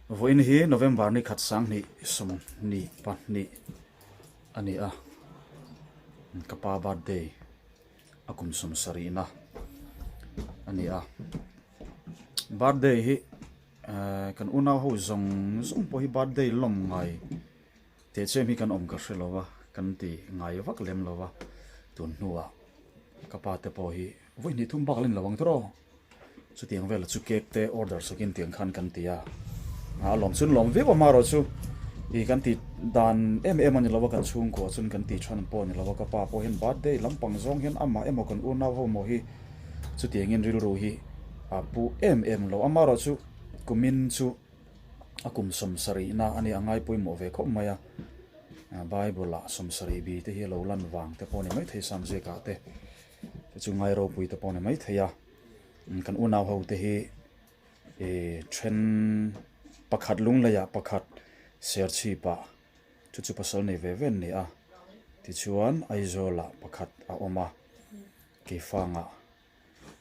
Vawiin hi November ni khat 20 22 a ni a, ka pa birthday a kum 70 na a ni a. Birthday hi kan unau ho zawng zawng pawh hi birthday lawm ngai teh chem hi kan awm ka hre lo va, kan ti ngai vak lem lo va tun hnuah ka pa te pawh hi vawi hnih thum bak la ni lo ang tawh. Chutiang vela chu cake te order sakin tiang khan kan ti a, a lawm chun lawm viau a marawh chu ih kan tih dan em em a ni lo a kan chhungkua chun kan tih than pawh a ni lo a ka pa pawh hian birthday lampang zawng hian amah emaw kan unau ho maw hi chutiangin rilru hi a pu em em lo a marawh chu kumin chu a kum 70 na a ni a ngai pawimawh ve khawp mai a bible ah 70 bi te hi a lo lan vang te pawh a ni maithei samziak ah te te chu ngai ropui te pawh a ni maithei a. Kan unau ho te hi ih then pakhat lung leiah pakhat serchhip ah chu chu pasal nei ve ve an ni a tichuan Aizawl ah pakhat a awm a keifang ah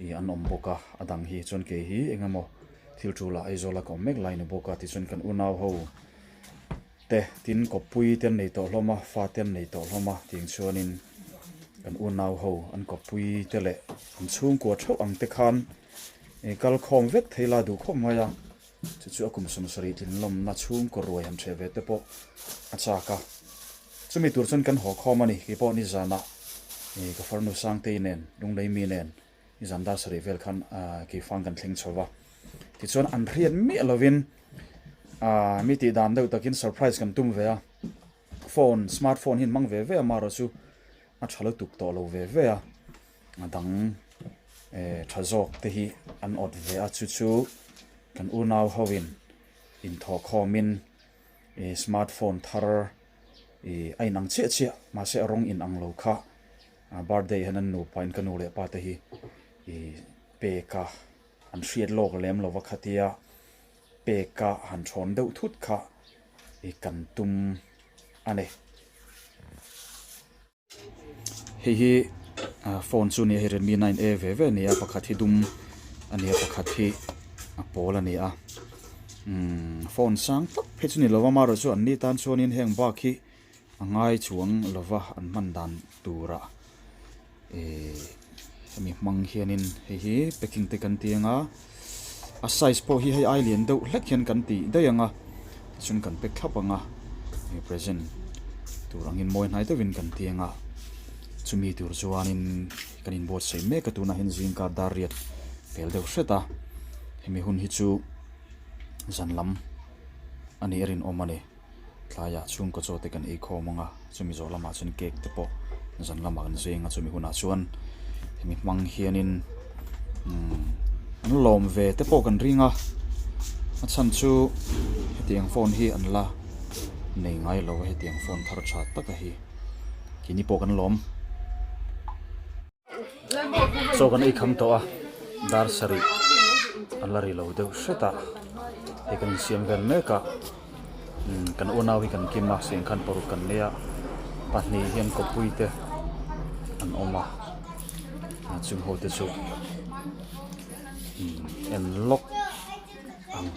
ih an awm bawk a a dang hi chuan kei hi eng emaw thil tul ah Aizawl a ka awm mek lai a ni bawk a tichuan kan unau ho te tin kawppui te an nei tawh hlawm a fa te an nei tawh hlawm a tiang chuanin kan unau ho an kawppui te leh an chhungkua theuh ang te khan ih kal khawm vek thei la duh khawp mai a chu chu a kum 70 tlin lawmna chhungkaw ruai han hreh ve te pawh a chak a chumi tur chuan kan haw khawm a ni keipawh nizanah ih ka farnu Sangtei nen Lunglei mi nen nizan dar sarih vel khan keifang kan thleng chho va tichuan an hriat miah lovin ah mi tih dan deuh takin surprise kan tum ve a phone smartphone hi an hmang ve ve a marawh chu a tha lutuk tawh lo ve ve a a dang eh tha zawk te hi an awt ve a chu chu kan unau ho in inthawh khawmin ih smartphone thar ih a inang chiah chiah mahse a rawng inang lo kha a birthday hian an nupa in ka nu leh pa te hi ih pek a an hriat lawk lem lova khatia pek a han thawn deuh thut kha ih kan tum a ni. Hei hi phone chu a ni a hei Redmi 9 A ve ve a ni a pakhat hi dum a ni a pakhat hi a pawl a ni a umm phone sang tak phei chu ni lo a amaherawhchu an ni tan chuanin heng bak hi a ngai chuang lova an hman dan turah ihh hemi hmang hianin hei hi packing te kan ti ang a a size pawh hi hei ai lian deuh hlek hian kan tih daih ang a tichuan kan pack thlap ang a hei present tur angin mawi hnai deuhin kan ti ang a chumi tur chuanin kan inbuatsaih mek a tunah hian zingkar dar riat fel deuh hret a hemi hun hi chu zan lam a nih a rinawm a ni. Tlaiah chhungkaw chaw te kan ei khawm ang a, chumi zawh lamah chuan cake te pawh zan lamah kan zeng a, chumi hunah chuan hemi hmang hianin umm an lawm ve te pawh kan ring a, a chhan chu hetiang phone hi an la nei ngai lo a hetiang phone thar tha taka hi keini pawh kan lawm. Chaw kan ei kham tawh a, dar sarih a la ri lo deuh hret a, hei kan insiam vel mek a, umm kan unau hi kan kim a, sengkhan paruk kan nei a, pahnih hian kawppui te an awm a, chung ho te chu umm en lawk ang.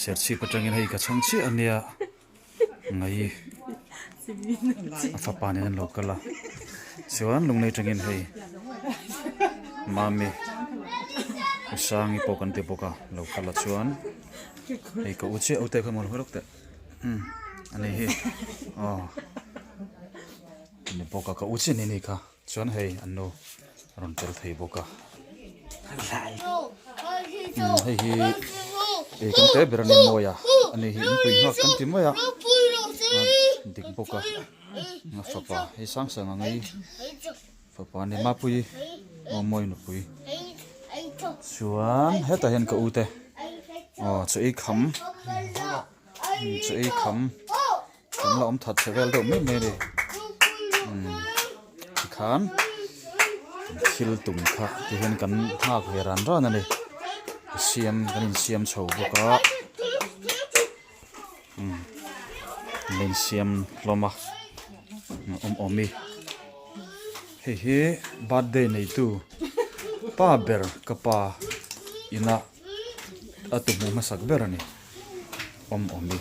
Serchhip atangin hei ka chhang chiah a nia ngai a fapa nen an lo kal a chuan lunglei atangin hei mami usangi pawh kan ti bawk a lo kal a chuan hei ka u chiah u te kha maw lo hawi lawk teh umm ani hi aw ni bawk a ka u chiah ni ni kha. Chuan hei an lo rawn tel thei bawk a. Hei hi ei kan te ber a ni mawi a, ani hi inpui nghak kan ti mai a, dik bawk a, a fapa hei sang sang ang ei fapa a ni Mapuii aw mawi nupui chuan hetah hian ka u te aw chaw ei kham chaw ei kham. Kan la awm that chhe vel deuh mai mai a ni. Umm tikhan thil tum kha ti hian kan nghak ve ran ran a ni. Siam kan insiam chho bawk a umm an la insiam hlawm a awm awm i. Hei hi birthday neitu pa ber ka pa ina. a tu hmuh hmasak ber a ni awm awm hi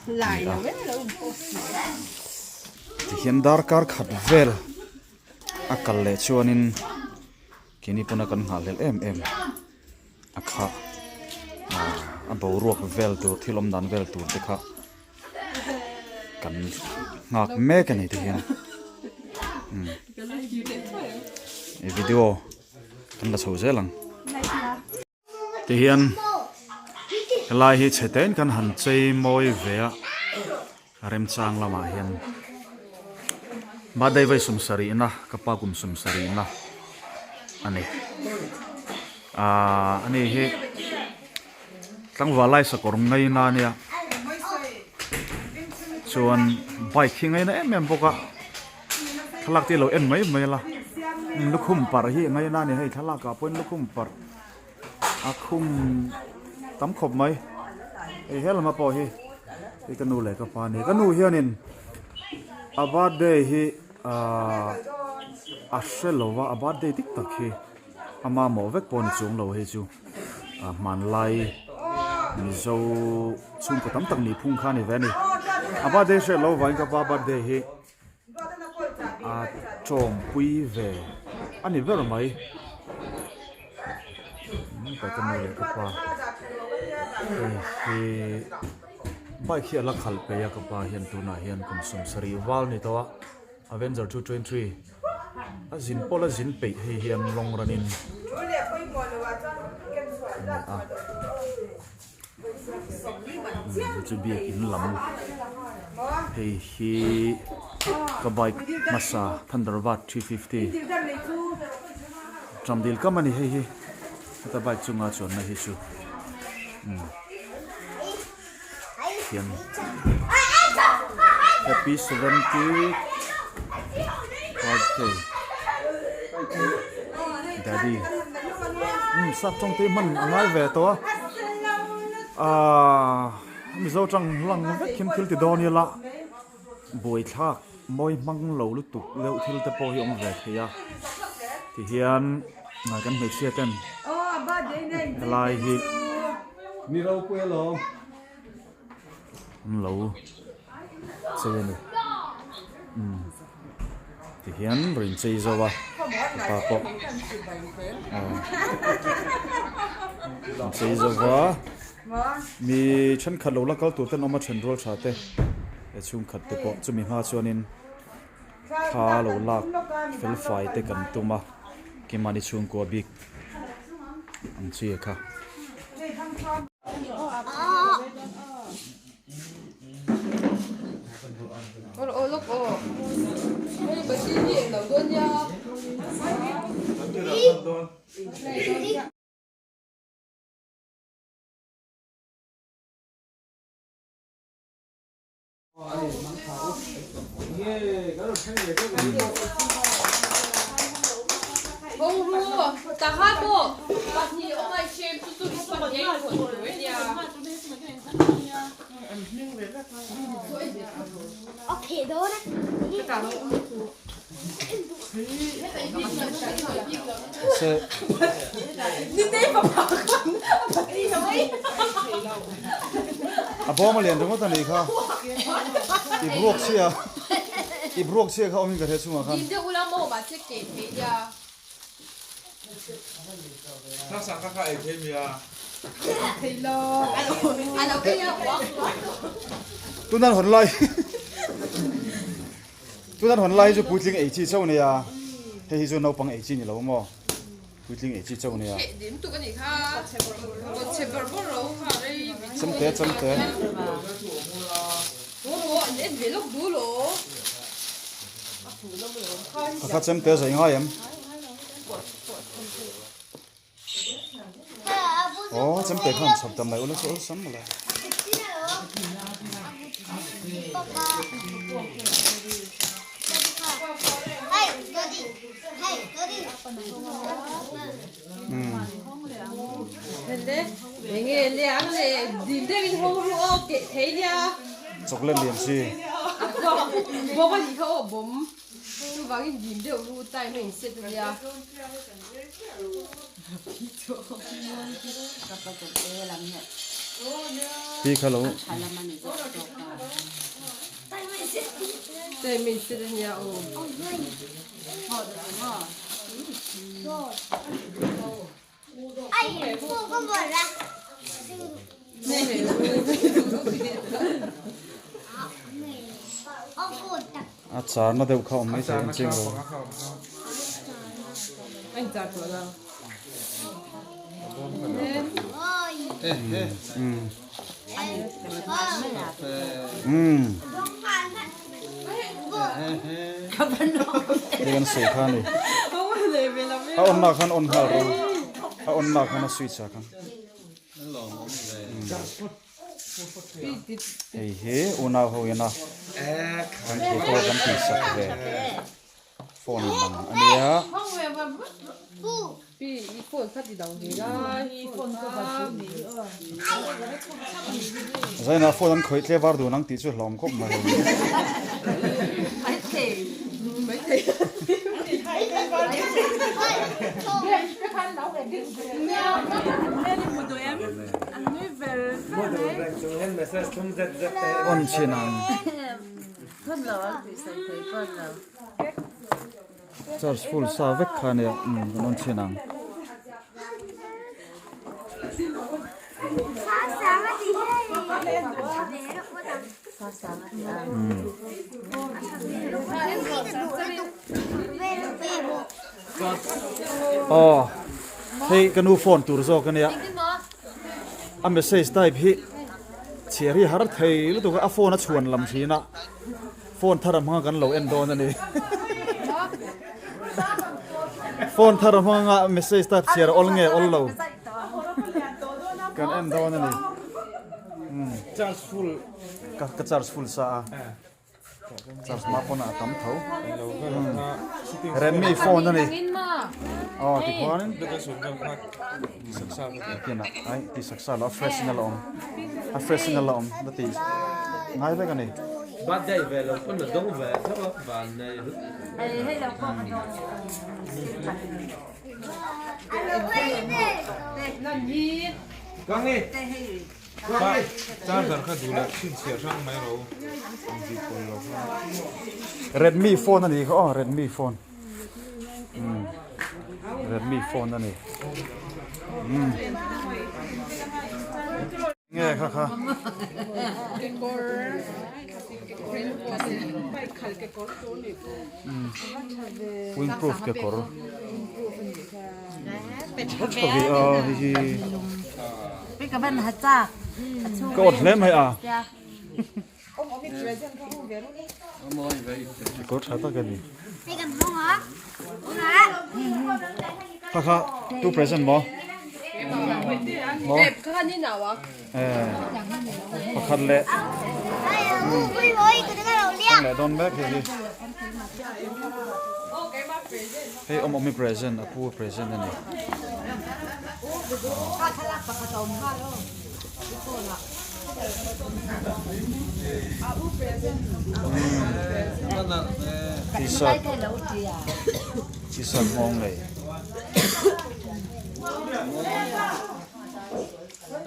ni a tihian darkar khat vel a kal leh chuanin keini pawna kan nghahhlelh em em a kha a boruak vel tur thil awm dan vel tur te kha kan nghak mek a ni ti hian video kan la chho zel ang ti hian helai hi chhe tein kan han chei mawi ve a remchang lamah hian birthday vawi sawmsarihna ka pa kum sawmsarihna a ni aaa ani hi tlangval lai sakawr ngaina a nia chuan bike hi ngaina em em bawk a thlalak te lo en mai mai la lukhum parh hi ngaina a ni hei thlalak ah pawhin lukhum parh a khum tam khawp mai hei he lama pawh hi hei ka nu leh ka pa a ni ka nu hianin a birthday hi ahh a hre lo va a birthday dik tak hi a mamawh vek pawh a ni chuang lo hei chu ah hmanlai mizo chhungkaw tam tak nih phung kha a ni ve a ni a birthday hriat loh avangin ka pa birthday hi. A tawngpui ve a ni ber mai ka nu leh ka pa hei hi bike hi a la khalh peih a ka pa hian tunah hian kum sawmsarih val ni tawh a avenger 223 a zin pawh la zin peih hei hian long run in a ni a. Hei chu biakin lam hei hi ka bike hmasa Thunderbird 350 Tramdil kam a ni hei hi heta bike chunga chuanna hi chu umm hian happy 70 birthday daddy umm sap tawng te hi hman a ngai ve tawh a ahh mizo tang lang vek hian thil ti dawn ila buaithlak mawi hmang lo lutuk deuh thil te pawh hi a awm ve thei a tihian kan hmeichhia ten helai hi an lo chei a ni umm tihian rawn inchei zo a mipa pawh inchei zo va mi thenkhat lo la kal tur te an awm a then rual tha te leh chhungkhat te pawh chumi hma chuanin thla lo lak fel fai te kan tum a keimahni chhungkua bik ang chi kha. A bawm a lian ringawt a nih kha i ruak chhia i ruak chhia kha awmin ka hre chungah khan. Tunan hawn lai Tunan hawn lai hi chu puitling ei chi chauh nia hei hi chu naupang ei chi ni lo maw puitling ei chi chauh nia chemte chemte Ka kha chemte zai ngai em? Aw chemte khan chhawp ta mai ula chu awlsam mawle. Chocolate lian si. Chuvangin dim deuh ru time a inset a nia. Pi kha lo. Time a inset a nia aw. A charna deuh kha awm mai thei ang ching lo. Hei kan sawi kha a ni. A on nak khan on nghal rawh. A on nak khan a switch ah khan. Hei hi unau ho ina kan photo kan tih sak ve phone in ang a nia. Zaina phone an khawih tle var dun ang tih chu hlawm khawp mai. On chin ang. Charge full sa vek kha nia kan on chhin ang. Aw hei ka nu phone tur zawk ania a message type hi chhiar hi har thei lutuk a a phone a chhuan lam thin a. Phone thar a hmanga kan lo en dawn a ni. Phone thar a hmanga message type chhiar awl nge awl lo kan en dawn a ni. Charge full. Ka ka charge full sa a. Charge hma pawn a tam tho. Redmi phone a ni. Aw tikhuanin. Ai ti saksa lo a fresh in a la awm. A fresh in a la awm la ti ngai vek a ni. Birthday ve lo pawn a dawng ve tho a van nei. Charger kha duh leh chhinchhiah hrang mai ro ang tih pawl lo kha. Redmi phone a ni kha aw Redmi phone. Redmi phone a ni. Nge kha kha. Windproof kekawr. Tha ve a hei hi. Ka awt hle mai a. Kekawr tha tak a ni. Kha kha tu present maw? Maw? Pakhat leh kan leh dawn mek hei hi. Hei awm awm hi present a pu present a ni. T-shirt T-shirt nghawng nei.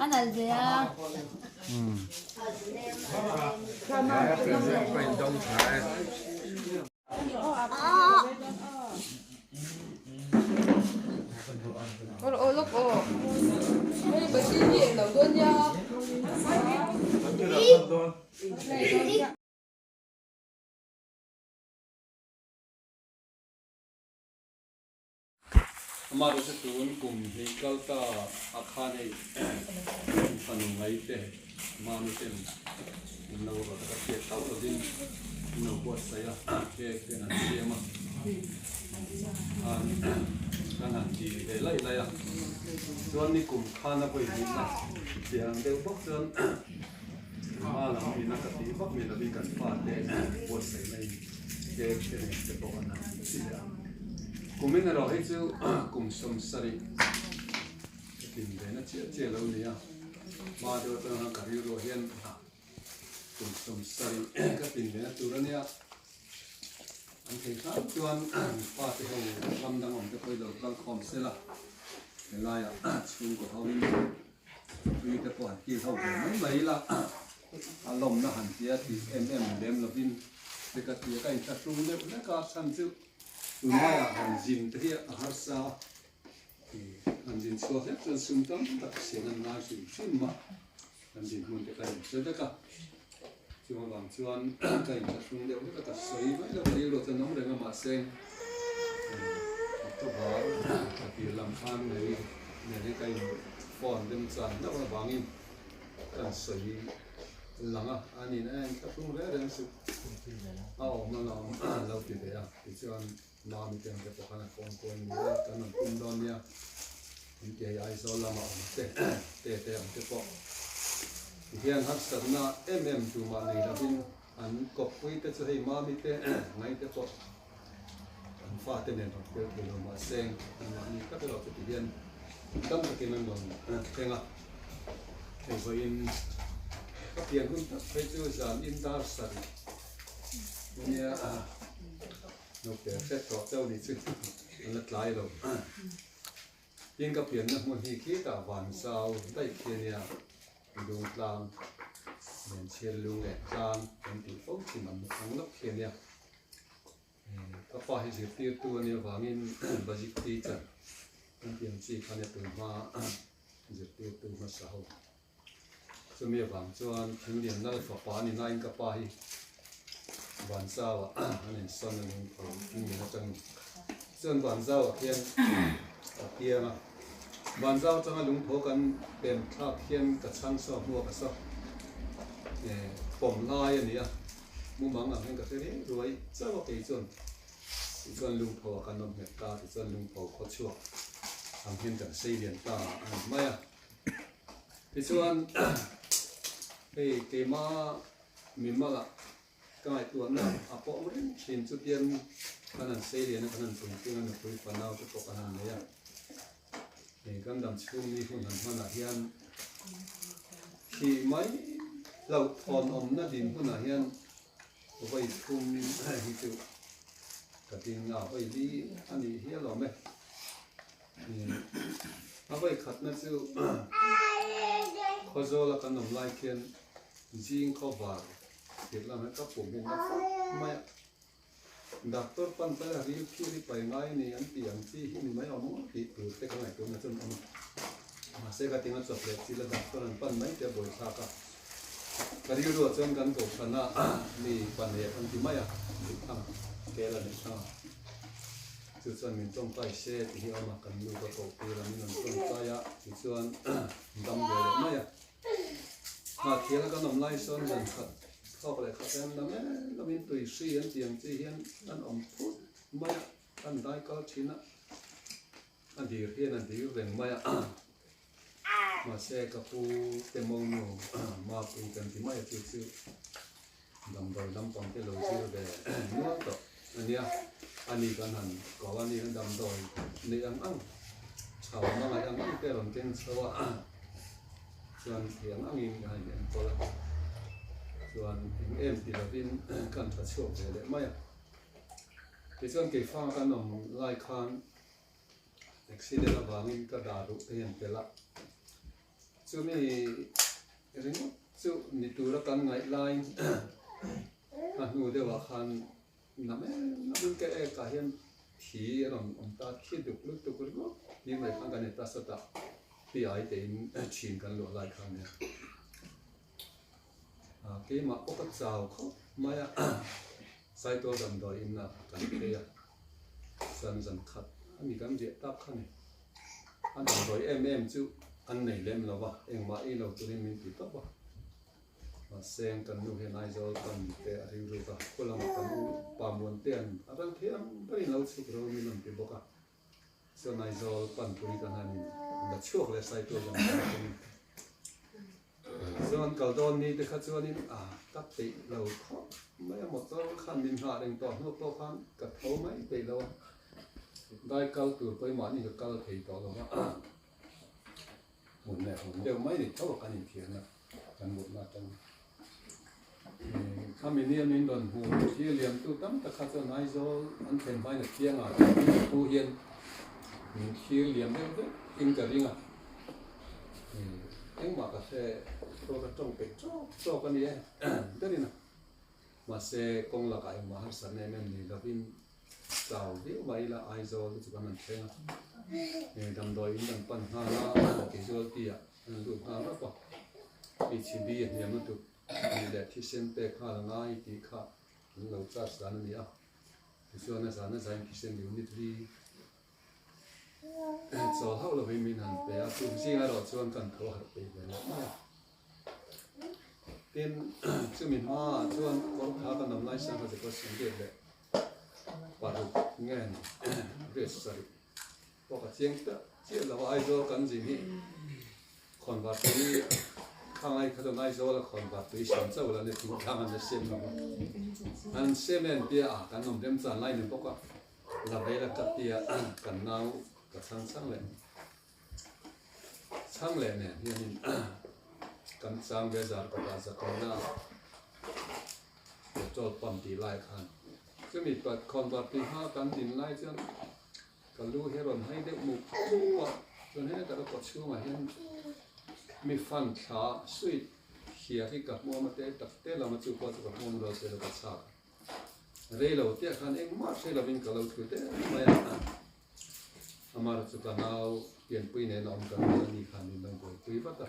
A nalh ve a. Amaherawhchu tun kum hi kal ta a khan hei fanu ngai te manu ten an lo rawt a hriat hlauh lovin an lo buatsaih a cake ten an siam a khan kan han ti ve laih laih a chuan ni kum khan a vawi hnihna chiang deuh bawk chuan hma lam ina ka tih vak ni lovin kan fate buatsaih na in cake te nen te pawh an han ti leh a. Kumin erawh hi chu kum 70 ka tlin ve na chiah chiah lo nia. Hma deuh atang khan ka rilruah hian kum 70 ka tlin ve na tur a nia. An thei hram chuan pa te ho ram dang awm te pawh hi lo kal khawm sela helaiah chhungkaw ho in tui te pawh han kil ho ve mai mai ila a lawmna han tia tih em em lem lovin te ka ti a ka inthlahrung deuh hlek a chhan chu tunlaiah han zin te hi a harsa han zin chhuak hlek chuan sum tam tak sen an ngai hrim hrim a kan dinhmun te ka inhre vek a. Chung avang chuan ka inthlahrung deuh hlek a, ka sawi mai lo, ka rilru chuan awm reng a, mahse October ka tir lam khan mai nen hi ka in phone rem chan hlauh avangin ka sawi lang a, a nin a inthlahrung reng reng suh a awm alawm lo ti ve a, tichuan Mami te ang te pawh khan a phone kual ni a, kan rawn tum dawn nia, in ti hei Aizawl lama awm te te te ang te pawh tihian harsatna em em tumah nei lovin an kawppui te chu hei Mami te ngai te pawh an fate nen rawn tel thei lo mahse anmahni tak erawh chu tihian dam takin an rawn thleng a, hei vawiin ka pian hun tak phei chu zan in dar sarih nia. Naute hret tawh chauh ni chu an la tlai lo. Tin ka pianna hmun hi khitah van zau daih khi a nia, Lungtlang nen chhiar lung leh tlang kan tih fo thin ang ang lawk khi a nia. Ka pa hi zirtirtu a nih avangin basic teacher kan tih ang chi kha nia tunhma zirtirtu hmasa ho. Chumi avang chuan Thinglian Lal fapa a ni nain ka pa hi Vanzau ah an insawn a ning tho Thinglian atangin chuan Vanzau ah khian a piang a, Vanzau atanga lungtho kan pem thlak hian ka chhang saw hmuak a saw pawm lai a ni a, mumang ang hian ka hre riai ruai chauh a kei chuan tichuan lungtho ah kan awm nghet ta tichuan lungtho khawchhuak ang hian kan sei lian ta a ni mai a. Tichuan, hei keima mimala ka ngaihtuahna a pawh reng thin chu tian kan han sei lian a, kan han pui tling a, nupui fanau te pawh kan han nei a. Hei kan dam chhung ni hun han hmanah hian thih mai hlauhthawn awmna din hunah hian vawi thum hi chu ka ding a, vawi li a nih hial awm e. A vawi khatna chu Khawzawla kan awm lai khian zing khawvar tirh lamah ka pum hian a fak mai a, doctor pan pai a ril phir hi pai ngai a ni an tih ang chi hi ni mai awm ngawt tih tur te ka ngaihtuahna chuan awm a, mahse ka tinga chawp leh chila doctor an pan mai te a buaithlak a, ka rilruah chuan kan kohhrana mi paneh an ti mai a, Thang Kela ni Thanga. Chu chuan min tawngtai se ti hi awm a, kan nu ka koh tir a, min rawn tawngtai a, tichuan dam ve leh mai a. Hnah thial kan awm lai sawn zan khat thawk leh khat hian lam em lamin tui hri an tih ang chi hian an awm phut mai a, an dai kal thin a, a dir hian a dir reng mai a. Mahse ka pu te mawngnu Mapui kan ti mai a chu chu Damdawi lampang te lo zir ve nual tawh a nia, a ni kan han ko a ni, damdawi neih ang ang, chho hmangaih ang ang te a rawn keng chho a, chuan thei ang angin ka han enkawl a, chuan eng em ti lovin ka han tha chhuak ve leh mai a, tichuan keifang kan awm lai khan accident avangin ka dah duh te hian tel a, Chumi ringawt chu ni tura kan ngaih laiin a hnu deuhah khan nam em em ka ekah hian thi a rawn awm ta, thi duk lutuk ringawt ni mai khan kan in ta sawt a, pi ai tein thin kan luah lai khan nia. Keimah pawh ka chau khawp mai a, Saitual damdawi in ah kan phei a, chuan zan khat a ni kan riah tak kha ni. A damdawi em em chu an nei lem lo va, engmah ei lo turin min ti tawp a. Mahse kan nu hian Aizawl pan te a rilruk a, khaw lamah kan u pa Muante an a ral thei ang berin lo chhuk ro min rawn ti bawk a. Chuan Aizawl pan pui kan han in la chhuak leh Saitual lam pan atangin. Chuan kal dawn ni te kha chuanin a ka peih lo khawp mai a, motor khan min nghah reng tawh hnu pawh khan ka tho mai peih lo a, dai kal tur pawhin mahni ka kal thei tawh lo va, hmun leh hmun deuh mai ni tho a kan inthiarna kan mutna atang. Khami nia min rawn hmu thlir liamtu tam tak kha chuan Aizawl an thlen hmain a chiang a, tih thu hian min thlir liam deuh vek in ka ring a. Engmah ka hre pawh ka tawng peih tawk tawk a ni e berin a. Mahse kawng lakah engmah harsatna em em nei lovin chau viau mai ila Aizawl te chu kan rawn thleng a. Damdawi in kan pan nghal a, casualty ah kan lut nghal rawp a. HB a hniam lutuk tih leh thisen pek nghal a ngai tih kha an lo charge dan a ni a. Tichuan a zan a zain thisen unit li chawl hauh lovin min han pe a, tum zing erawh chuan kan tho harh peih ve loh mai a. Tin, chumi hmaah chuan kawr kha kan awm lai sang kha chu pawh sawmriat leh paruk nge ni riat sarih pawh ka chiang ta chiah lo a, Aizawl kan zin hi khawnvar tui khangai kha chuan Aizawl a khawnvar tui siam chauh la ni thingtlang an la siam lo a, an siam en tia a kan awm remchan lai ni bawk a. La vela ka tia kan nau ka chhang chhang leh chhang leh nen hianin kan chang ve zar kawtah zakawna petrol pump tih lai khan chumi pat khawnvar tih hma kan din lai chuan ka lu hi a rawn hai deuh muk muk a chuan hetah ka kawchhungah hian mi fan thla sweet hia hi ka hmuam a te tak te lama chu pawh chu ka hmuam rual se lo ka chak. Rei lo te khan engmah hre lovin ka lo thu deuh mai a, Amar chu ka nau pianpui nen a awm kan nia ni khan min lo buaipui vat a,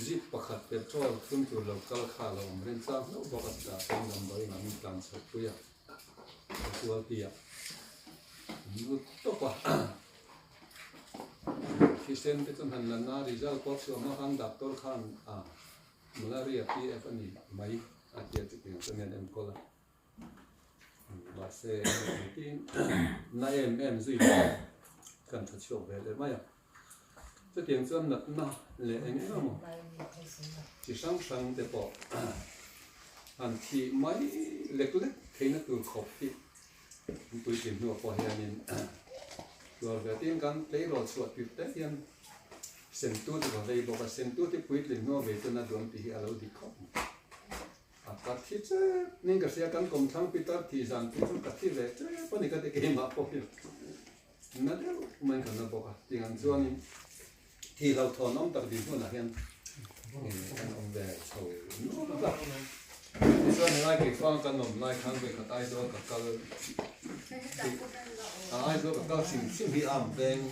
Zip pakhat petrol thun tur lo kal kha a lo awm reng chang hlauh bawk a chutah chuan damdawi engah min tlan chhoh pui a, casualty ah min lut tawp a, thisen te chu han la na result pawh chhuah hma khan doctor khan a Malaria PF a ni mai a tia chu tiang chuan hian enkawl a, mahse engtin na em em zui kan tha chhuak ve leh mai a, chutiang chuan natna leh eng eng emaw chi hrang hrang te pawh han thih mai lek lek theihna tur khawp hi an puitlin hnuah pawh hianin tuar ve tin kan tleirawl chhuah tirh te hian Sentu chu ka vei bawk a, sentu te puitlin hnuah ve chuan a duam tih hi a lo dik khawp mai. A ka thi chep ning ka hria, kan kawmthlang pitar thih zan phei chu ka thi ve chep a ni ka ti keimah pawh hi na deuh maiin ka na bawk a, tiang chuanin thih hlauhthawn awm tak din hunah hian kan awm ve chho nual a. Tichuan helai keifang kan awm lai khan vawikhat Aizawl ka kal Aizawl ka kal hrim hrim hi a ang veng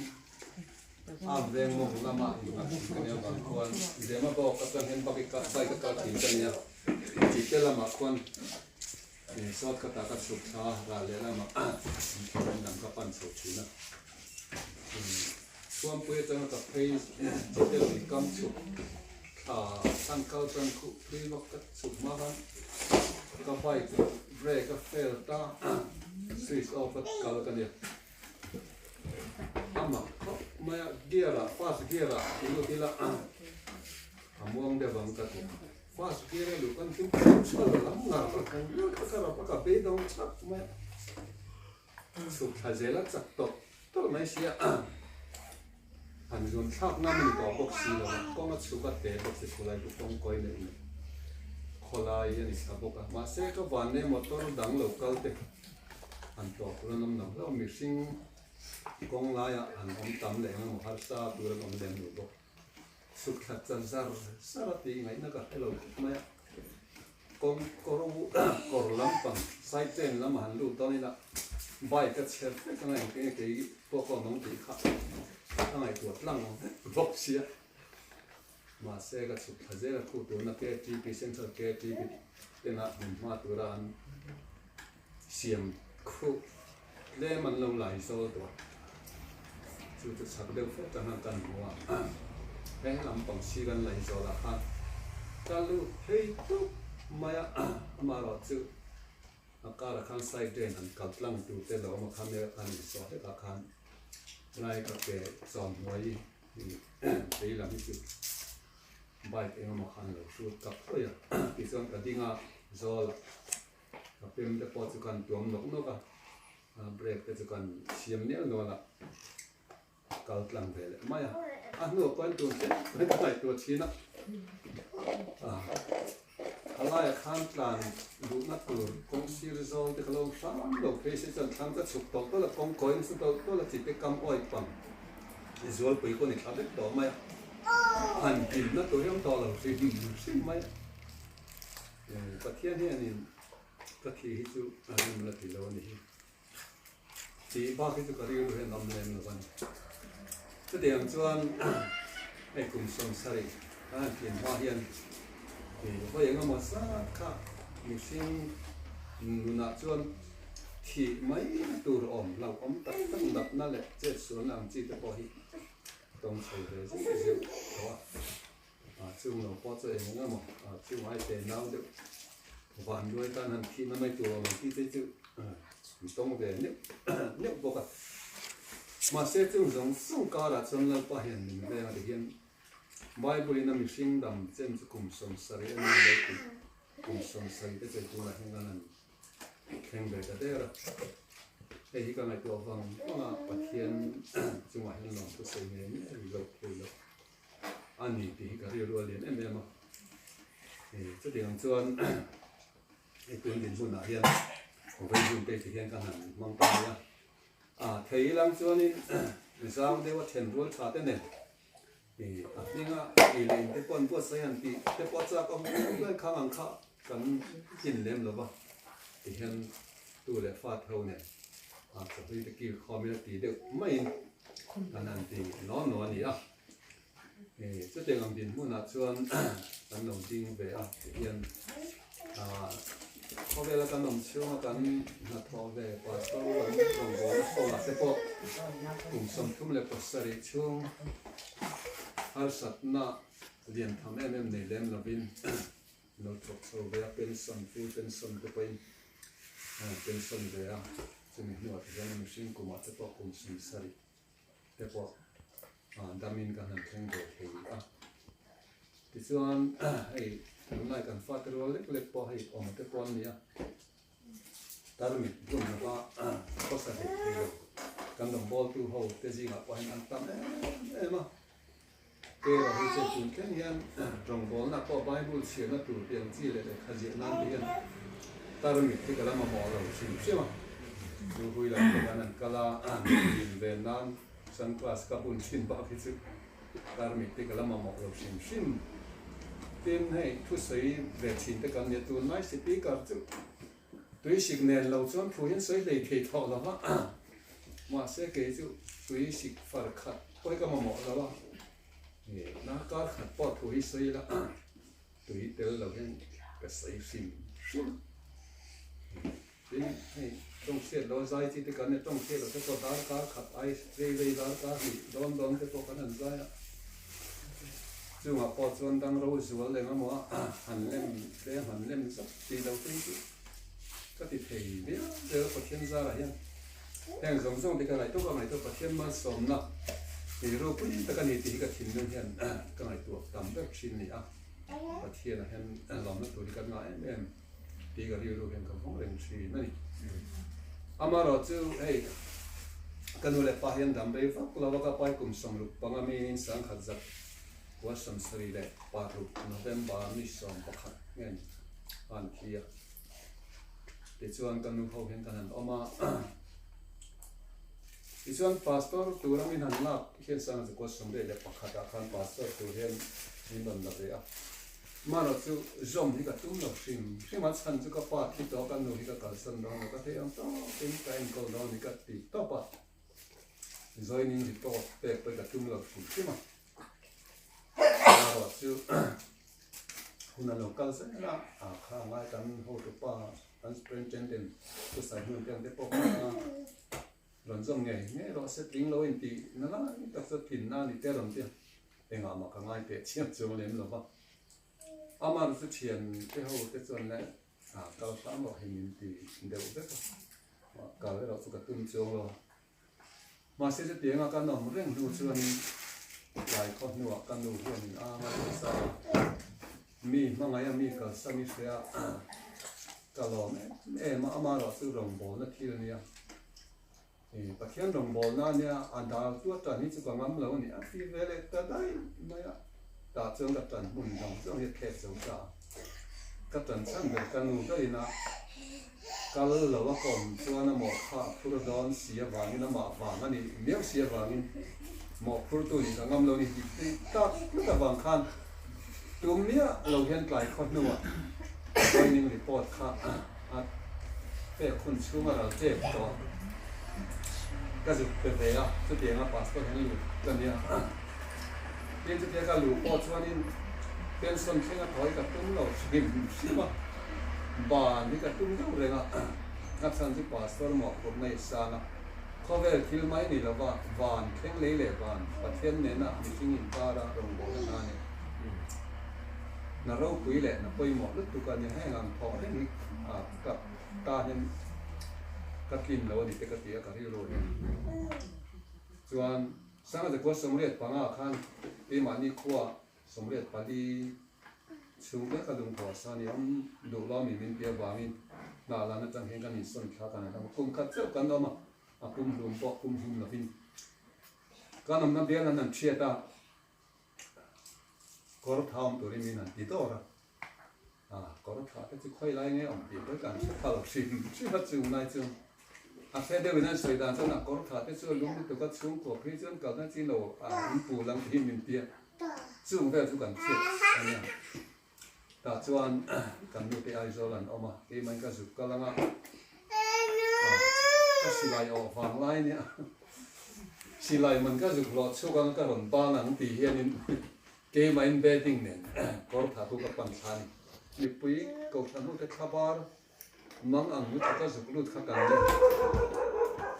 A veng mawng lama innghat thin ka nia vang khuan Zema bawk atang hian bike ka bike a kal thin ka nia Chite lamah khuan sawt khatah ka chhuk thla ral leh lamah in lam ka pan chho thin a Thuampui atanga ka phei Chite lui kam chhuk thla khan kal chuan khuh thui vak ka chhuk hma khan ka bike brake a fail ta switch off a kal ka nia. A mak khawp mai a, gear ah first gear ah ti lut ila a muang deuh ang ka ti. First gear a luh kan chu chhal lam ngar kan lut a ka rap a ka beidawng chhak mai a. Chhuk thla zel a chak tawlh tawlh mai sia han zun thlak ngam a ni tawh bawk si lo a, kawng a chhuk a te bawk si khawlai chu kawng kawi neuh neuh khawlai a ni thla bawk a. Mahse ka vanne motor dang lo kal te. Han tlawh tur an awm lo hlauh, mihring kawng laiah han awm tam leh eng emaw harsa tur an awm lem lo bawk. Suk thla chan zar zar a tih ngaihna ka hre lo khawp mai a, kawng kawr kawr lampang side train lamah han lut dawn ila bike a chher vek anga engtin nge kei pawh ka awm ang tih kha ka ngaihtuah tlang vek bawk sia. Mahse ka chhuk thla zel a, khu tuna KTP Central KTP tena hmunhma tura an siam khuh tlem an lo lai zawl tawh a, chu chu chhak deuh fek ta khan kan hmu a, he lampang sir an lai zawl ah khan ka lut phei tup mai a, amaherawh chu a karah khan side drain an kal tlang tur te lo awm a, khamera khan insawh hlek ah khan lai ka pe chawmhnuai Kei lam hi chu bike eng emaw khan lo hrut kap thawi a, tichuan ka ding a zawl a, ka pem te pawh chu kan tuam nawk nawk a, brake te chu kan siam nel nual a, kal tlang ve leh mai a, a hnuah pawhin tun thleng thleng ka ngaihtuah thin a. Khalaiah khan tlan luhna tur kawng sir zawl te kha lo hram lo phei se chuan thlang ka chhuk tawlh tawlh a, kawng kawi nasa tawlh tawlh a, chite kam awi pang zualpui pawh ni thla vek tawh mai a, han hlimna tur hi awm tawh lo hrim hrim mai a. Pathian hianin ka thi hi chu a rem la ti lo a ni hi. Tih bak hi chu ka rilru hian awm lem lo a ni. Chutiang chuan hei kum sawmsarih a han thin hma hian vawi eng emaw zat kha mihring nunah chuan thih mai tur awm hlauhawm tak tak natna leh chetsualna ang chi te pawh hi tawng chho ve zeuh zeuh tawh a. Chung lo pawh chu eng eng emaw chung ai te nau deuh van luai tan han thihna mai tur awm ang tih te chu an tawng ve neuh neuh bawk a. Mahse chung zawng zawng karah chuan Lalpa hian min veng a ti hian Bible in a mihring dam chen chu kum sawmsarih a ni lo tih kum sawmsarih te chei tunah hian kan han thleng ve ta der a. Hei hi ka ngaihtuah vang vang a Pathian chungah hian lawmthu sawi ngei ngei loh thei loh. A ni tih hi ka rilru a lian em em a, chutiang chuan hei tun dinhmunah hian vei te ti hian ka han hmang ta mai a, a thei ilang chuanin zang deuh a then rual tha te nen a hminga ei leh in te pawh an buatsaih an tih te pawh chak awm viau khang ang kha kan tlin lem lo va ti hian tu leh fa te ho nen chahlui te kil khawmin a ti deuh maiin kan han ti naw naw a ni a. Chutiang ang dinhmunah chuan kan lo ding ve a tihian khawvela kan awm chhunga kan hnathawh ve pastor kan rawngbawlna hawlah te pawh kum 37 chhung harsatna lian tham em em nei lem lovin lo thawk chho ve a, pension full pension te pawhin pension ve a, chumi hnuah te hian mihring kumah te pawh kum 70 te pawh damin kan han thleng ve thei a. Tichuan hei tunlai kan fate rual lek lek pawh hei awm te pawh an ni a, tarmit bun lova khawsa hlei thei lo kan rawngbawltu ho te zingah pawh hian an tam em em a. Keirawh hi che tun thleng hian rawngbawlna pawh Bible chhiarna tur tih ang chi leh lehkha ziah nan te hian tarmit hi ka la mamawh lo hrim hrim a. Chu hui lam te khan an kal a, min ven nan sunglass ka bun thin bak hi chu tarmit hi ka la mamawh lo hrim hrim. Tin, hei thusawi ve thin te kan nia tunlai speaker chu tuisik nen lo chuan thu hian sawi hlei thei thawh lo va, mahse kei chu tuisik far khat pawh hi ka mamawh lo a, na kar khat pawh thu hi sawi ila tui tel lo hian ka sawi hrim hrim. Tin, hei tawng hriat lo zai chi te kan nia, tawng hriat lo te pawh dar kar khat ai rei rei dar kar hnih dawn dawn te pawh kan han zai a, chungah pawh chuan dang ro zual eng emaw a han lem tlem han lem zap tih lo te hi chu ka ti thei viau zel a Pathian zarah hian heng zawng zawng te ka ngaihtuah ka ngaihtuah Pathian malsawmna tih ropui tak a ni tih hi ka thinlung hian ka ngaihtuah tam ber thin a ni a, Pathianah hian lawmna tur hi kan ngah em em. Tih ka rilru hian ka vawng reng thin a ni. Amaherawh chu hei ka nu leh pa hian dam rei vak lo a, ka pa hi kum 65 miin 1976 November ni 11 nge ni a an thi a. Tichuan ka nu ho hian kan han awm a. Tichuan pastor tura min han lak hian 1981 ah khan pastor tur hian min rawn la ve a. Mara chu zawm hi ka tum lo hrim hrim a, chhan chu ka pa thi tawh a, ka nu hi ka kalsan dawn lo, ka thei ang tawpin ka enkawl dawn ni ka ti tawp a, joining report pek pawh hi ka tum lo hrim hrim a. Mara chu hun a lo kal zel a, a kha ngai kan hotupa kan superintendent Pu Saihmun te ang te pawh kha rawn zawm ngei ngei rawh se, tling lo intih na lai tak chu tlinna a ni te rawn ti a. Engah mah ka ngai teh chiang chuang lem lo va, Amar chu thian te ho te chuan le kal hram rawh hei min ti deuh vek a, kal erawh chu ka tum chuang lo. Mahse chutianga ka nawm reng hnu chuanin tlai khaw hnuah ka nu hianin a ngaihtuah a, mi hmangaih a mi kalsan i hria ka lawm em em a, amaherawh chu rawngbawlna thil a nia. Pathian rawngbawlna ania a dal tu a tan hi chu ka ngam lo a ni a ti ve leh ta daih mai a, tah chuan ka tan hmun dang zawng hi a thlep zo ta a. Ka ṭan chhan ber ka nu daih a, kal lo a kawm chuan a mawh kha a phur dawn si avangin amah vang a nih miau si avangin mawhphurtu nih ka ngam lo ni tih tih tak tak avang khan tum miah lo hian tlai khaw hnuah joining report kha a pek hun chhung a ral tep tawh ka zuk pe ve a, chutianga pastor hian lut ka nia. Tin chutia ka luh pawh chuanin pension thleng a thawi ka tum lo hrim hrim a, ban hi ka tum deuh reng a, a chhan chu pastor mawhphurhna i sang a, khawvel thil mai ni lova van thleng lei leh van Pathian nena mihring inkara rawngbawlna hna ni. Hna ropui leh hna pawimawh lutuk a ni heng ang thawh reng hi ka ta hian ka tlin lo a ni te ka ti a ka rilru hian chuan Sanga Zakua 85 khan keimahni khua 84 chhungte ka lungkhawh sa ni awm duh lo mi min ti avangin hna lan atang hian kan insawn thla kan han awm a, kum khat chauh kan awm a, a pum hlum pawh pum hlum lovin kan awmna bial an han thiat a, kawr tha awm turin min han ti dawr a, a kawr tha te chu khawi lai nge awm tih pawh hi kan hre pha lo hrim hrim a chung lai chu a hre deuhin an sawi dan chuan a kawr tha te chu a lung lutuk a chhungkaw phei chuan kalna chi lo a in pu lang hi min tia chung vel chu kan hriat a nia tah chuan kan nu te Aizawl an awm a keimah in ka zuk kal anga ka silai awh vang lai nia silai man ka zuk hlawh chhuk anga ka rawn bang ang tih hianin Keimahin betting nen kawr tha chu ka pan thla a ni. Mipui kohhran hnute thla bar mang ang lutuk a zuk lut kha kan ni.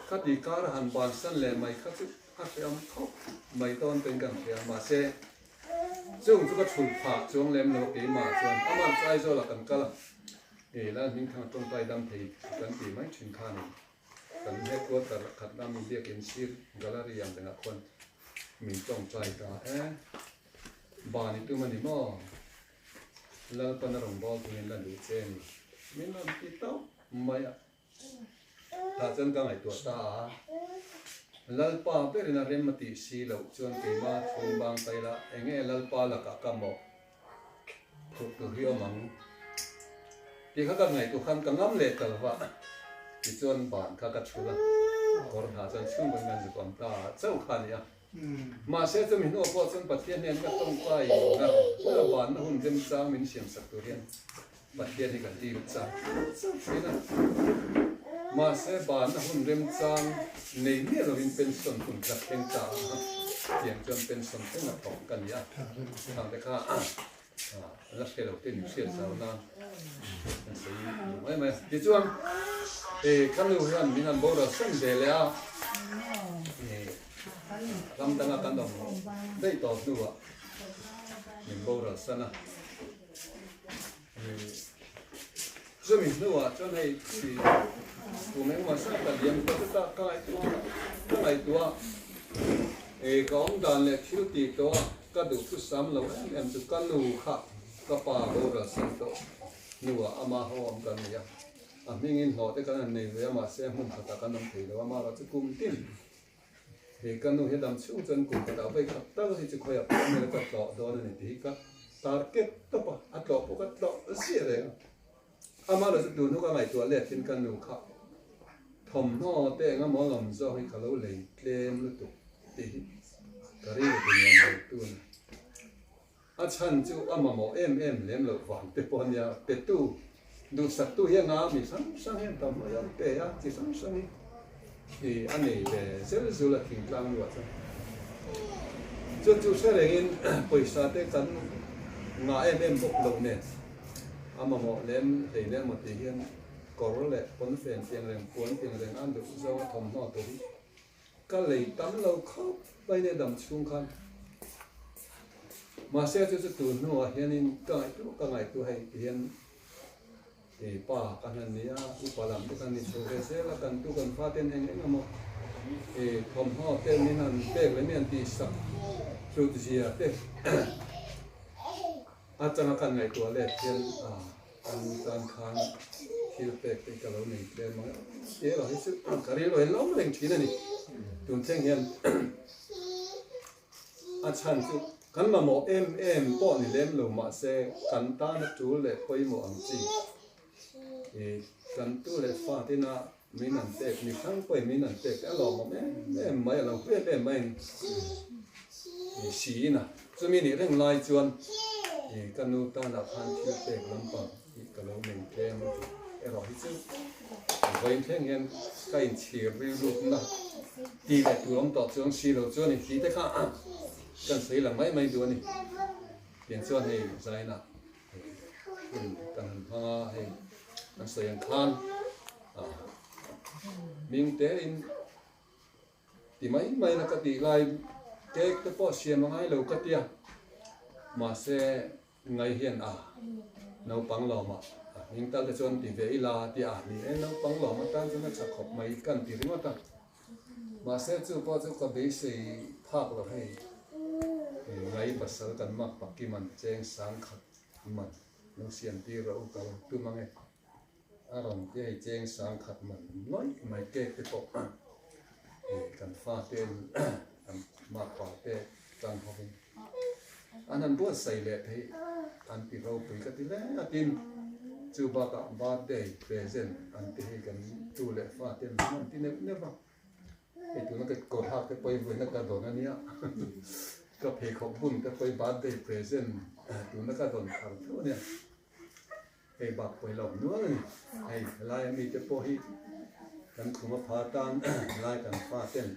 Khati kar han bansan leh mai kha chu a hreawm khawp mai dawn pawhin kan hria. Mahse, chung chu ka chhulh phah chuang lem lo keimah chuan amah chu Aizawlah kan kal a, hei lai hmingthang tawngtai dam thei kan tih mai thin kha a ni. Kan headquarter khat lam biakin sir gallery ang rengah khuan min tawngtai ta e. Ban i tum a ni maw? Lalpan a rawn bawl turin la duh che a ni. Min rawn ti tawp mai a. Tah chuan ka ngaihtuah ta a. Lalpa berin a rem a tih si loh chuan keima chhung bang ta ila enge Lalpa lakah ka mawh Phurh tur hi awm ang tih kha ka ngaihtuah khan ka ngam leh ta lova, tichuan ban kha ka chhul a, kawr hna chuan chhungkaw in kan zuk awm ta chauh kha a ni a. Mahse chumi hnuah pawh chuan Pathian hian ka tawngtai ngar ngar a, banna hun remchang min siamsak tur hian Pathian hi ka dil chak chauh thin a. Mahse banna hun remchang nei miah lovin pension hun ka thleng ta a, tiang chuan pension thleng a thawk ka ni a, khang te kha la hre lo te min hriat zau nan kan sawi duh mai mai a. Tichuan ka nu hian min han boral san ve leh a, ram danga kan awm daih tawh hnuah min boral san a. Chumi hnuah chuan hei kum engemaw zat a liam tawh chutah ka ngaihtuah ka ngaihtuah a ka awm dan leh thil tih tawh a ka duh thu sam lo em em chu ka nu kha ka pa boral san tawh hnuah ama ho awm kan ni a, a hmingin hlawh te kan han nei ve a mahse hmun khatah kan awm thei lo a amaherawh chu kum tin Hei ka nu hi dam chhung chuan kum khatah vawi khat tal hi chu khawiah pawh mel ka tlawh dawn a ni tih hi ka target tawp a, a tlawh pawh ka tlawh ziah reng a. Amah erawh chu tun hnu ka ngaihtuah let in ka nu kha thawmhnaw te eng emaw lawm zawk hi ka lo lei tlem lutuk tih hi ka rilru ti nuam lo tu a ni. A chhan chu a mamawh em em lem loh vang te pawh a nia, petu duhsaktu hi a nga mi hrang hrang hian tam mai a pe a, chi hrang hrang hi i a nei ve zel zul a thingtlang luah chuan. Chu chu hre rengin pawisa te kan ngah em em bawk loh nen a mamawh lem hlei lem maw tih hian kawr leh pawnfen tiang reng puan tiang reng a duh zawng a thawmhnaw tur hi Ka lei tam lo khawp mai nia dam chhung khan. Mahse chu chu tun hnuah hianin ka ngaihtuah ka ngaihtuah hei ti hian i pa ka hnan nia upa lam te kan ni chho ve zel a kan tu kan fa ten eng eng emaw i thawmhnaw te min han pek leh mi han tih sak hlut zia te atanga kan ngaihtuah let hian a An tan khan thil pek te ka lo nei tlem ang e erawh hi chu ka rilru hi lawm reng thin a ni. Tun thleng hian a chhan chu Kan mamawh em em pawh ni lem lo mahse kan tana tul leh pawimawh ang chi i kan tu leh fa tina min an pek mi hrang pawhin min an pek te a lawmawm em em mai a lo hlu em em mai in si in a chumi nih reng lai chuan i ka nu tanah khan thil pek lampang hi ka lo nei tlem a ti erawh hi chu vawiin thleng hian ka inchhir rilrukna ti leh tur awm tawh chuang si lo chuan in ti te kha kan sawi lang mai mai duh a ni. Tiang chuan hei Zaina hei hun kan han hmang a hei an sawi ang khan hming te in ti mai mai na ka tih lai cake te pawh siam a ngai lo ka tia mahse ngai hian a naupang lawmah a hming tal te chuan ti ve ila tia a ni e naupang lawm atan chuan a tha khawp mai kan ti ringawt a mahse chu pawh chu ka beisei phak lo hei ngai pasal kan mak pakim an cheng sang khat man lo siam tir rawh u ka lo tum ange. A rawn ti hei cheng sang khat man lawih mai cake te pawh ih kan fa te an makpa te tan hovin an han buatsaih leh theih an ti ropui ka ti hle a tin chu bakah birthday present an ti hei kan tu leh fa te an han ti neuh neuh va hei tuna ka kawr hak te pawh hi vawiin ka dawn a nia ka pheikhawk bun te pawh hi birthday present tuna ka dawn thar theuh a nia. Hei bak pawh hi lo awm nual a ni. Hei helai a mite pawh hi kan khum a pha tan helai kan fa ten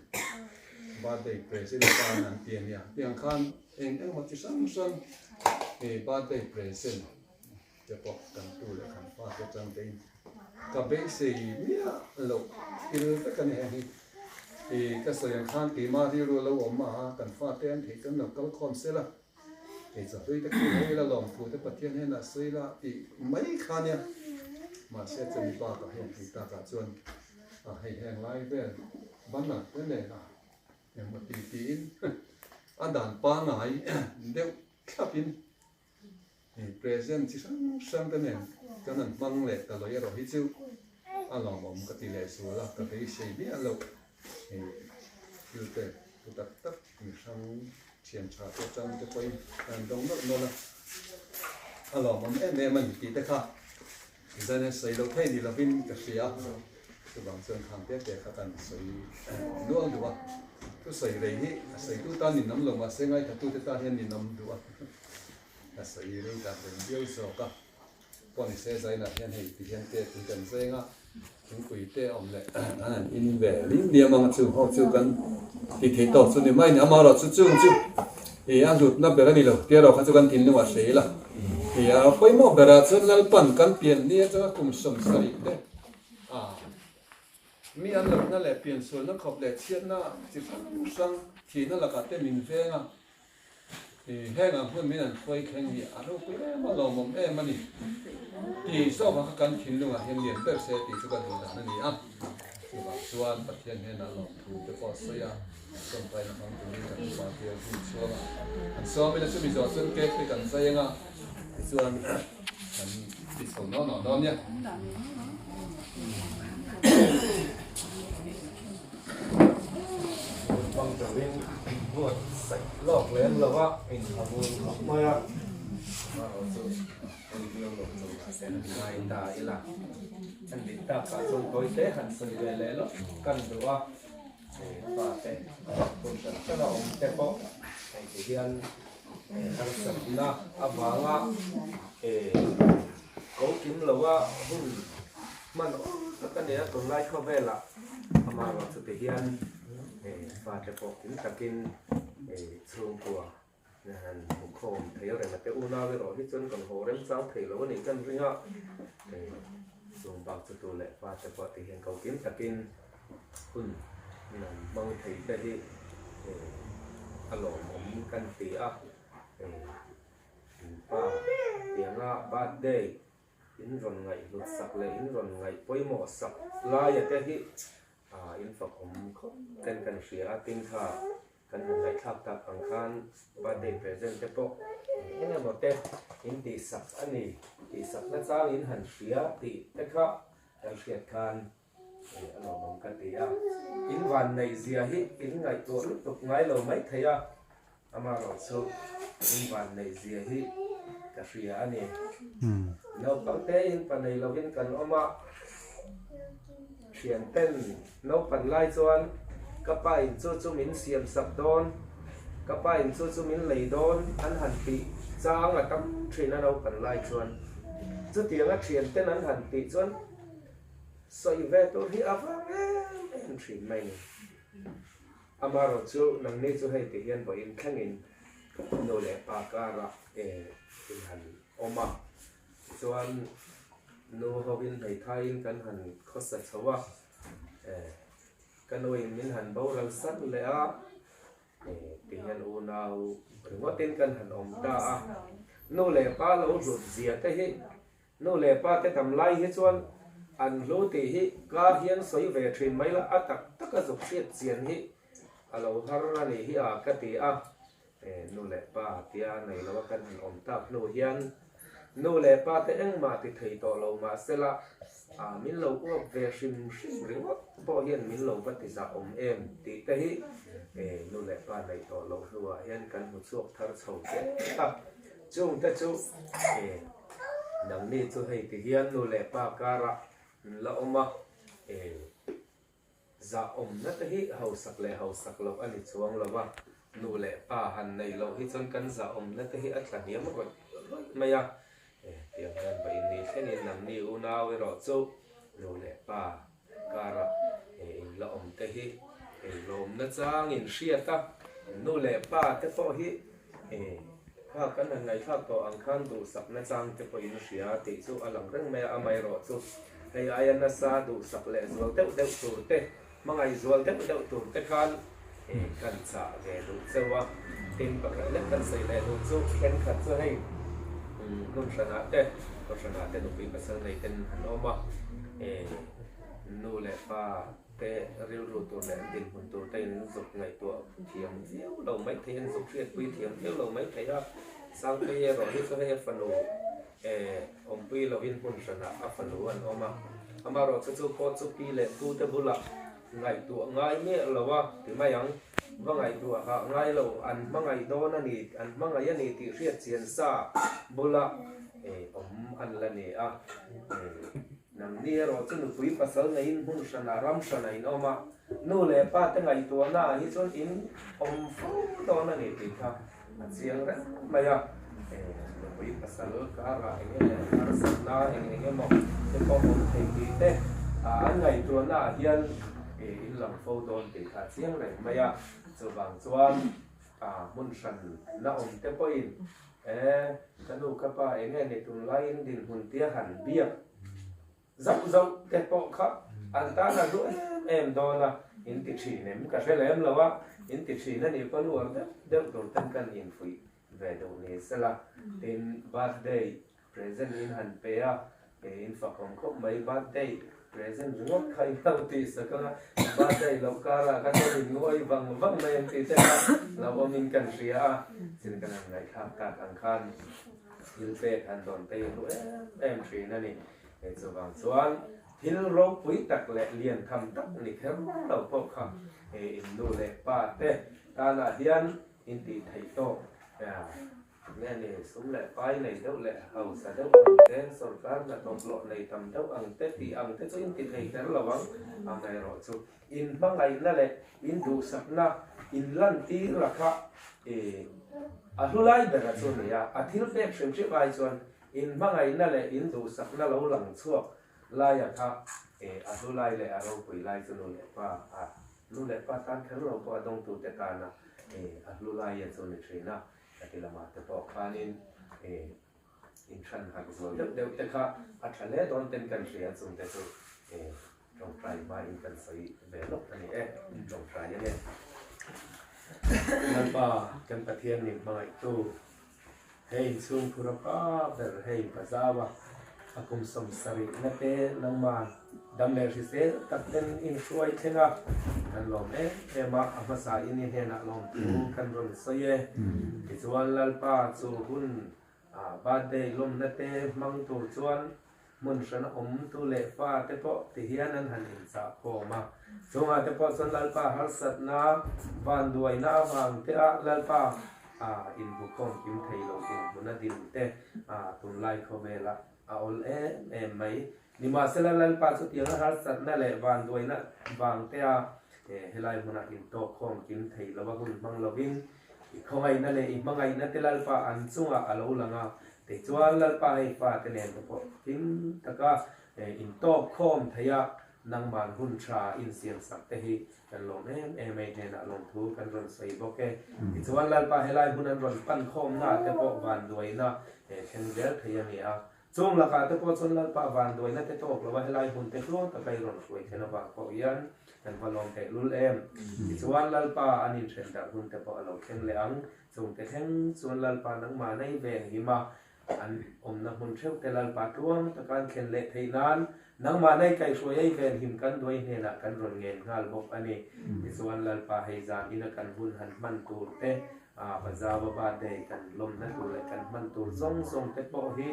birthday present tan an ti a nia. Tiang khan eng eng emaw chi hrang hrang hei birthday present te pawh kan tu leh kan fa te atang te in ka beisei miah loh thil vek a ni heng hi. Ih ka sawi ang khan keimah rilru a lo awm a kan fa te an theih chuan lo kal khawm sela. Kei chahlui te khi ho ila lawmthu te Pathian hnenah sawi la tih mai kha nia. Mahse chumi bakah hian hei takah chuan a hei heng lai vel banner te nen a engmaw ti tiin a dan pangai deuh thlapin hei present chi hrang hrang te nen kan han hmang leh ta lo erawh hi chu a lawmawm ka ti leh zual a, ka beisei miah loh hei thil te thu tak tak mi hrang thian tha te atang te pawhin ka han dawng nawlh nawlh a, a lawmawm em em a ni tih te kha zan sawi loh theih ni lovin ka hria a, chuvang chuan khang te te kha kan sawi nual duh a, thusawi rei hi a sawitu tan ninawm lo mahse ngaithlatute tan hian ninawm duh a, ka sawi rei tak reng viau zawk a. Pawh ni se zainah hian hei ti hian cake hi kan zeng a, thingpui te a awm leh an han in ve lim liam ang a chung ho chu kan ti thei tawk chu ni mai a ni. Amaherawh chu chung chu ih a hlutna ber a ni lo tia erawh kha chu kan thinlungah hre ila ih a pawimawh berah chuan Lalpan kan pian ni atanga kum 70 te a mi an lohna leh piansualna khawp leh chhiatna chi hrang hrang thihna lakah te min veng a. Heng ang hun min an hruai thleng hi a ropui em a, lawmawm em a ni. Tih zawk ang kha kan thinlungah hian lian ber se tih chu ka duh dan a ni a. Chuvang chuan Pathian hnenah lawmthu te pawh a sawi a, tawngtaina hmang turin kan upa te a hun chhuak a. An sawm ila chumi zawh chuan cake te kan zai ang a, tichuan kan ti chho naw naw dawn nia. Hmang turin buatsaih lawk lem lo a, inhlamur khawp mai a, amaherawh chu hei viau lo chu mahse han ngai ta ila, an nih takah chuan tawi te han sawi ve leh lawk kan duh a, hei fate hun hran hran a awm te pawh hei ti hian harsatna avanga ko kim lo a hun hman awm tak a ni a, tunlai khawvelah amaherawh chu ti hian fate pawh kim takin chhungkua han hmu khawm thei reng a te unau erawh hi chuan kan haw remchang thei lo a nih kan ring a, chung bak chu tu leh fate pawh ti hian ko kim takin hun an hmang thei te hi a lawmawm kan ti a, pa tianga birthday In rawn ngaihhlut sak leh in rawn ngaih pawimawh sak laia te hi in fakawm khawp ten kan hria a, tin kha kan han ngaihthlak tak ang khan birthday present te pawh eng eng emaw te in tihsak a ni, tihsak na chang in han hria tih te kha kan hriat khan a lawmawm ka ti a, in vanneih zia hi in ngaihtuah lutuk ngai lo mai thei a, amaherawhchu. In van neih zia hi ka hria a ni. Naupang te in pa nei lovin kan awm a, thian ten naupan lai chuan ka pa in chu chu min siam sak dawn, ka pa in chu chu min lei dawn an han tih chang a tam thin a naupan lai chuan. Chutianga thian ten an han tih chuan sawi ve tur hi a vang em em thin mai ni. Amaherawh chu nangni chu hei ti hian vawiin thlengin nu leh pa karah in han awm a, tichuan nu hovin hmeithaiin kan han khawsa chho a, ka nuin min han boral san leh a, ti hian unau ringawtin kan han awm ta a, nu leh pa lo hlut zia te hi Nu leh pa te dam lai hi chuan an hlu tih hi ka hian sawi ve thin mai la, a tak tak a zuk hriat chian hi a lo har a nih hi a ka ti a. Nu leh pa tia nei lo a kan han awm tak hnu hian nu leh pa te engmah ti thei tawh lo mahsela a min lo uap ve hrim hrim ringawt pawh hian min lo va ti zah awm em tih te hi nu leh pa neih tawh loh hnuah hian kan hmu chhuak thar chho zel a. Chungte chu nangni chu hei ti hian nu leh pa karah an la awm a, zah awmna te hi hausak leh hausak loh a ni chuang lo a, nu leh pa han neih loh hi chuan kan zah awmna te hi a tla hniam rawih rawih mai a, tiang hian va innih thlengin nangni unau erawh chu nu leh pa karah in la awm te hi lawmna chang in hriat a, nu leh pa te pawh hi kha kan han ngaihthlak tawh ang khan duhsakna chang te pawh in hria tih chu a lang reng mai a, amaherawh chu hei aia nasa duhsak leh zual deuh deuh tur te, hmangaih zual deuh deuh tur te khan kan chah ve duh cheu a, tin pakhat lek kan sawi leh duh chu thenkhat chu hei hmun hranah te kohhranah te nupui pasal nei ten an awm a, nu leh pa te rilru tur leh an dinhmun tur te in zuk ngaihtuah thiam viau lo mai thei an zuk hriatpui thiam viau lo mai thei a, Sangpui erawh hi chu hei a fanu awmpui lovin hmun hranah a fanu an awm a, amaherawhchu chu pawh chu pi leh pu te bulah Ngaihtuah ngai miah lo a ti mai ang. Va ngaihtuah hah ngai lo, an hmangaih dawn a ni, an hmangaih a ni tih hriat chian sa bula awm an la ni a. Nangni erawh chu nupui pasal neiin hmun hranah ram hranah in awm a, nu leh pa te ngaihtuahna ah hi chuan in awm fo dawn a ni tih kha a chiang reng mai a. Nupui pasal karah eng emaw harsatna eng eng emaw te pawh awm thei tih te an ngaihtuahna ah hian in lang fo dawn tih kha a chiang reng mai a. Chuvang chuan hmun hran la awm te pawhin ka nu ka pa eng nge ni tunlaiin dinhmun tia han biak Zauh zauh te pawh kha an tan a hlu em em dawn a, in ti thin em ka hre lem lo a, in ti thin a nih pawn uar deuh deuh tur ten kan infuih ve duh ni sela, tin birthday present in han pe a, in fakawm khawp mai, birthday present ringawt kha in lo tih sak ang a, birthday loh karah kha chuan in ngawi vang vang mai ang tih te kha lo awmin kan hria a, chin kan han ngaihthlak tak ang khan thil pek han dawn te hi hlu em em thin a ni. Hei chuvang chuan thil ropui tak leh lian tham tak ni kher lo pawh kha in nu leh pa te tanah hian in tih theih tawk nge ni sum leh pai nei deuh leh hausa deuh ang te, sorkar hnathawk hlawh nei tam deuh ang te tih ang te chu in ti thei kher lo ang. Amaherawhchu in hmangaihna leh in duhsakna in lantir a kha a hlu lai ber a chu ni a, a thil pek hrim hrim ai chuan In hmangaihna leh in duhsakna lo lang chhuak laia kha a hlu lai leh a ropui lai chu nu leh pa a nu leh pa tan kher lo pawh a dawngtute tana a hlu laia chu ni thin a, ka ti lamah te pawh khanin inhran harh zual deuh deuh te kha a tha hle dawn ten kan hria chungte chu tawngtai hmain kan sawi ve lawk a ni e, tawngtai a ni. Lalpa kan Pathian min hmangaihtu. Hei chhungkhur a pa ber hei pa zau a, a kum 70 na te nangman dam leh hrisel tak ten in hruai thleng a, kan lawm em em a, a hmasa in i hnenah lawmthu kan rawn sawi e. Tichuan Lalpa chu hun birthday lawmna te hmang tur chuan hmun hran a awm tu leh fa te pawh ti hian an han inchah khawm a, chungah te pawh chuan Lalpa harsatna vanduaina avang te ah Lalpa. inhmukhawm kim thei lo dinhmun a din te tunlai khawvelah a awl em em mai. Nimahsela Lalpa chutianga harsatna leh vanduaina vang tea helai hmunah intawkkhawm kim thei lo a hun hmang lovin i khawngaihna leh i hmangaihna te Lalpa an chungah a lo lang a, tichuan Lalpa hei fate nen te pawh kim taka intawkkhawm thei a nangman hun tha insiamsak te hi kan lawm em em a, i hnenah lawmthu kan rawn sawi bawk e. Tichuan Lalpa helai hmun an rawn pan khawmna te pawh vanduaina thleng zel thei a ni a, Chung lakah te pawh chuan Lalpa vanduaina te tawk lo a helai hmun te tluang taka i rawn hruai thlen avang pawh hian kan va lawm teh lul em. Tichuan Lalpa an inthen darh hun te pawh a lo thleng leh ang. Chung te thleng chuan Lalpa nangmah nei ven him a, an awmna hmun theuh te Lalpa tluang taka an thlen leh theih nan nangmah nei kaihhruai ei ven him kan duai hnenah kan rawn ngen nghal bawk a ni. Tichuan Lalpa hei zan ina kan hun han hman tur te A Pazawa birthday kan lawmna tur leh kan hman tur zawng zawng te pawh hi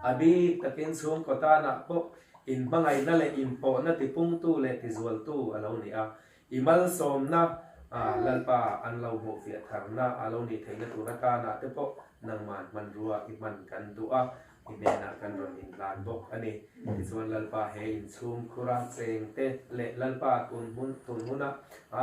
a bik takin chhungkaw tanah pawh inhmangaihna leh inpawhna tipungtu leh tizualtu a lo ni a. I malsawmna Lalpa an lo hmuh fiah tharna a lo nih theihna tur atanah te pawh nangman hmanrua i hman kan duh a. I hnenah kan rawn inhlan bawk a ni. Tichuan Lalpa he inchhung khura cheng te leh Lalpa tun hmun tun huna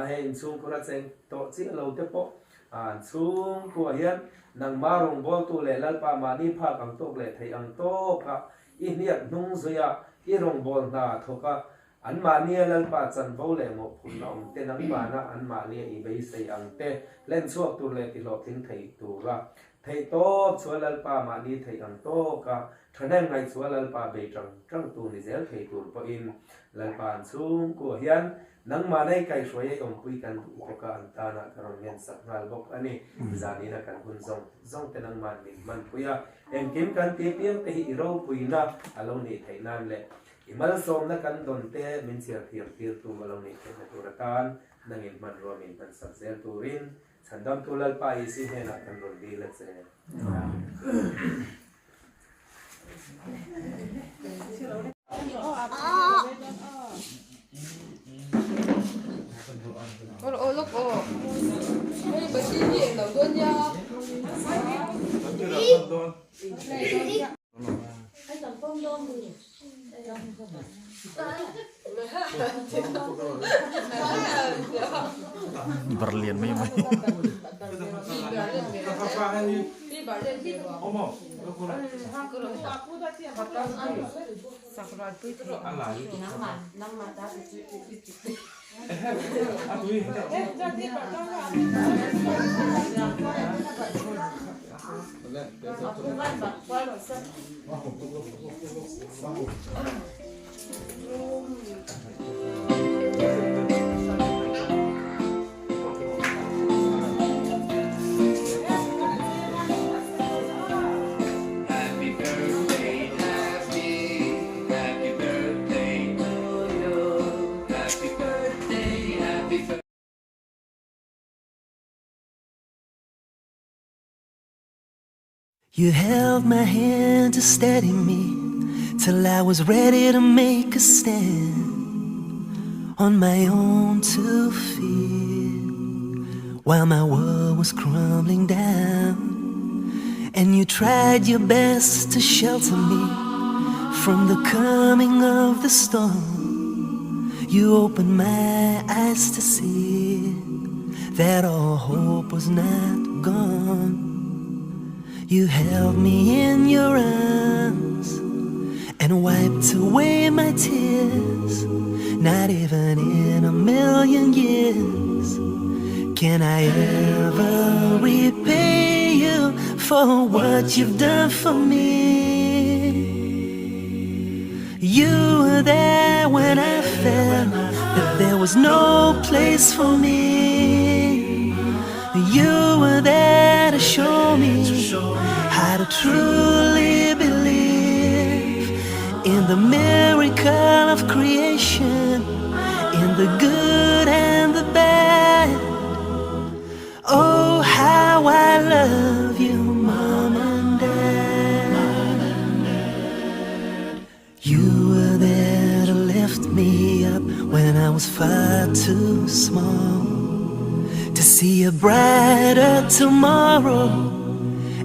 he inchhung khura cheng tawh chiah lo te pawh an chhungkuah hian nangma rawngbawltu leh Lalpa mahni phak ang tawk leh theih ang tawka i hniak hnung zuia i rawngbâwl hna thawka Anmahnia Lalpa chanvo leh mawhphurhna awm te nangmahna anmahnia i beisei ang te hlen chhuak tur leh tihlawhtling thei tura theih tawp chua Lalpa mahni theih ang tawka thahnem ngaih chua Lalpa bei tang tang tu ni zel thei tur pawhin Lalpa an chhungkuah hian nangmahna i kaihhruai ei awmpui kan duh bawk a an tanah ka rawn ngensak nghal bawk a ni. Zanina kan hun zawng zawng te nangmahn min hmanpui a engkim kan ti piang te hi i ropuina a lo nih theih nan leh I malsawmna kan dawn te min chhiar thiam tirtu a lo nih theihna tur atan nangin hmanrua min hmansak zel turin Chhandamtu Lalpa Isi hnenah kan rawn dil a che. Bar lian mai mai. You held my hand to steady me till I was ready to make a stand on my own two feet while my world was crumbling down. And you tried your best to shelter me from the coming of the storm. You opened my eyes to see that all hope was not gone. You held me in your arms and wiped away my tears. Not even in a million years can I ever repay you for what you've done for me. You were there when I felt that there was no place for me. You were there to show me how to truly believe in the miracle of creation, in the good and the bad. Oh, how I love you, Mom and Dad. You were there to lift me up when I was far too small to. See a brighter tomorrow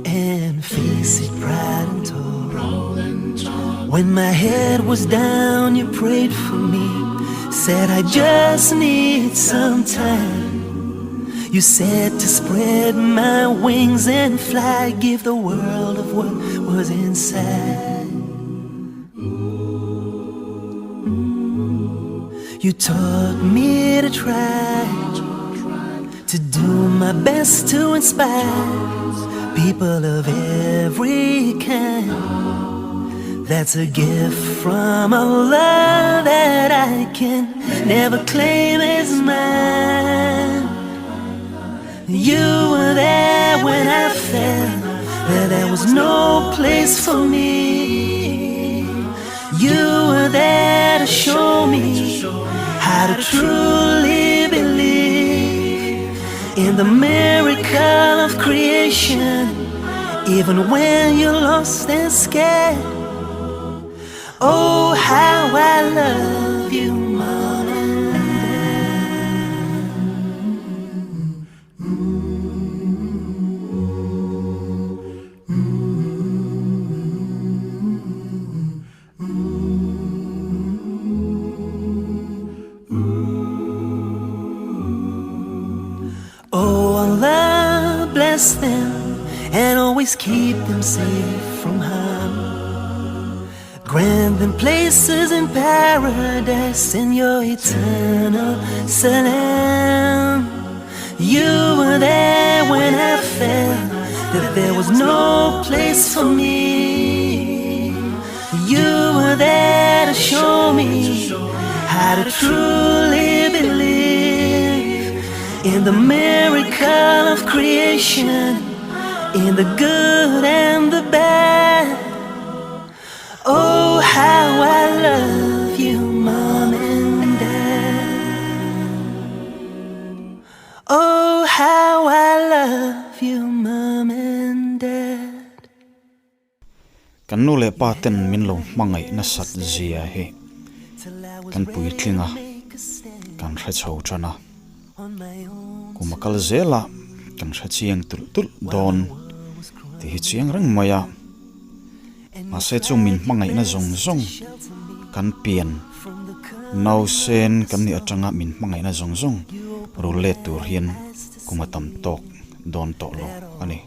and face it bright and tall. When my head was down, you prayed for me. Said I just need some time. You said to spread my wings and fly, give the world of what was inside. You taught me to try to do my best to inspire people of every kind. That's a gift from Allah that I can never claim as mine. You were there when I felt that there was no place for me. You were there to show me how to truly believe in the miracle of creation, even when you're lost and scared. Oh, how I love you, Mom and Oh, Allah bless them and always keep them safe from harm. Grant them places in paradise in your eternal salam. You were there when I felt that there was no place for me. You were there to show me how to truly believe in the miracle of creation, in the good and the bad. Oh, how I love you, Mom and Dad. Oh, how I love you, Mom and Dad. Kan nu leh pa ten min lo hmangaih nasat zia hi kan puitling a, kan hre chho tan a. Kum a kal zel a, kan hre chiang tulh tulh dawn tih hi chiang reng mai a. Mahse chu min hmangaihna zawng zawng kan pian nausen kan nih atanga min hmangaihna zawng zawng rul let tur hian kum a tam tawk dawn tawh lo a ni.